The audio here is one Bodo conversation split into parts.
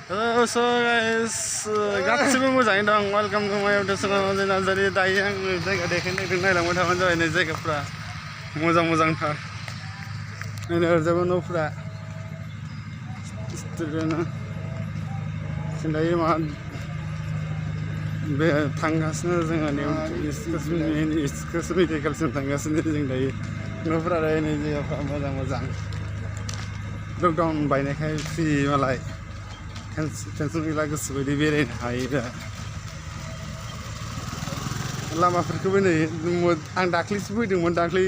Hello, so guys, गासिबो मोजाङै दं वेलकाम टू माय इउट्यूब चैनल नार्जारी दायो आं जायगा देखायनो नायलांबाय थाबानो जाबाय नै जायगाफ्रा मोजां मोजांथार नै ओरैजायबो न'फ्रा स्टुडिअ'ना जों दायो मा बे थांगासिनो जोङो स्कास मेडिकेलसिम थांगासिनो जों दायो न'फ्रा दायो नै जायगाफ्रा मोजां मोजां लकडाउन बायनायखाय फ्रि मालाय टेनसन गैला गोसोबायदि बेरायनो हायो दा लामाफोरखौबो नै आं दाख्लैसो फैदोंमोन दाख्लै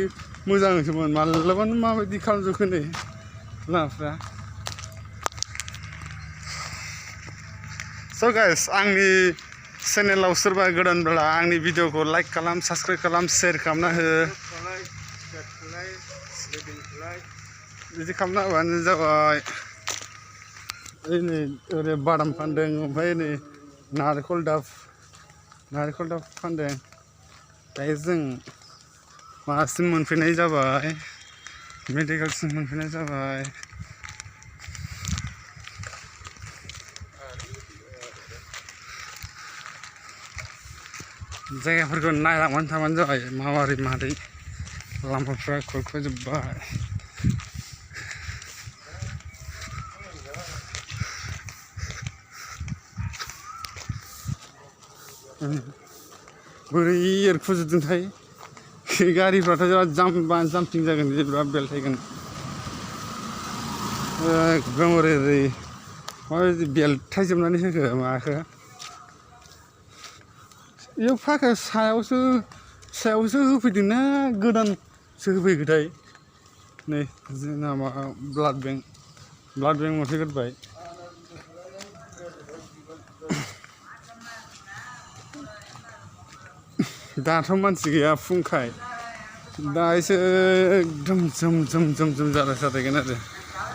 मोजांसोमोन मालाबानो माबायदि खालामजोबखो नै लामाफ्रा स' गाइस आंनि चेनेलाव सोरबा गोदानब्ला आंनि भिडिअखौ लाइक खालाम साबस्क्राइब खालाम शेयार खालामना हो बिदि खालामना होबानो जाबाय नै ओरै बादाम फानदों ओमफ्राय नै नारेंखल दाब फानदों दायो जों माबासिम मोनफैनाय जाबाय मेडिकेलसिम मोनफैनाय जाबाय जायगाफोरखौ नायलांबानो थाबानो जाबाय माबोरै लामाफ्रा खुरख'जोब्बाय बोरै एरखुजोबदोंथाय गारिफ्राथ' बिराद जाम्पिं जागोन बिराद बेलथायगोन एकदम ओरै माबायदि बेलथायजोबनानै होखो माखो बेयाव फाखा सायावसो होफैदोंना गोदानसो होफैखोथाय नै जोंना माबा ब्लाड बेंक मोनफैग्रोबाय दाथ' मानसि गैया फुंखाय दा एसे एकदम जोम जालायथारगोन आरो